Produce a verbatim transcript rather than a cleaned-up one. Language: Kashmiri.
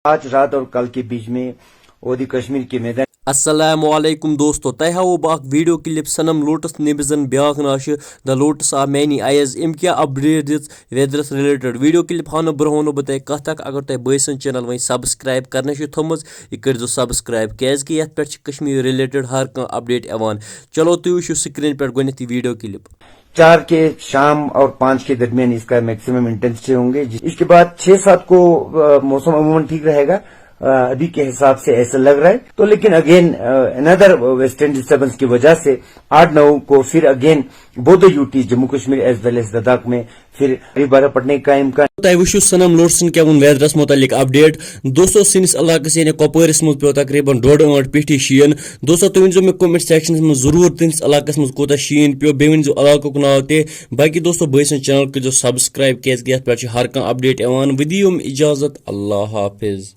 آج رات اور کل کے بیچ میں وادی کشمیر کے میدان السلام علیکم دوستو، تۄہہِ ہاوو بہٕ اکھ video clip صنم لوٹس نیٚبرۍ زن بیاکھ ناو چھُ The Lotus of Many Eyes۔ أمۍ کیٛاہ update دِژ weatherس related؟ Video clip ہاونہٕ برونٛہہ ونو بہٕ تۄہہِ کتھ اکھ، اگر تۄہہِ بٲے سٕنٛز channel وۄنۍ subscribe کرنٕے چھِ تھٲومٕژ، یہِ کٔرۍزیو subscribe، کیٛازِ کہِ یتھ پٮ۪ٹھ چھِ کشمیر related ہر کانٛہہ update یِوان۔ چلو تُہۍ وٕچھِو screen پٮ۪ٹھ گۄڈٕنیتھ یہِ video clip۔ چار کے شام اور پانچ کے درمیان اس کا میکسیمم انٹینسٹی ہوں گے۔ اس کے بعد چھ سات کو موسم عموماً ٹھیک رہے گا، ابھی کے حساب سے ایسا لگ رہا ہے۔ تو لیکن اگین انادر ویسٹرن ڈسٹربنس کی وجہ سے آٹھ نو کو پھر اگین بودھ یوٹی جموں کشمیر ایز ویل ایز لداخ میں پھر برف پڑنے کا امکان۔ تۄہہِ وٕچھِو صنم لوٹسن کیٛاہ ووٚن weatherس متعلق update۔ دوستو، سٲنِس علاقس یعنی کۄپوٲرِس منٛز پیوٚو تقریباً ڈۄڈ ٲنٹھ پیٹھی شیٖن۔ دوستو، تُہۍ ؤنۍزیو مےٚ comment sectionس منٛز ضروٗر تُہنٛدِس علاقس منٛز کوٗتاہ شیٖن پیوٚو، بیٚیہِ ؤنۍزیو علاقُک ناو تہِ۔ باقی دوستو، بٲے سٕنٛز channel کٔرۍزیو subscribe، کیٛازِ کہِ یتھ پٮ۪ٹھ چھِ ہر کانٛہہ update یِوان۔ ودی یِم اجازت، اللہ حافظ۔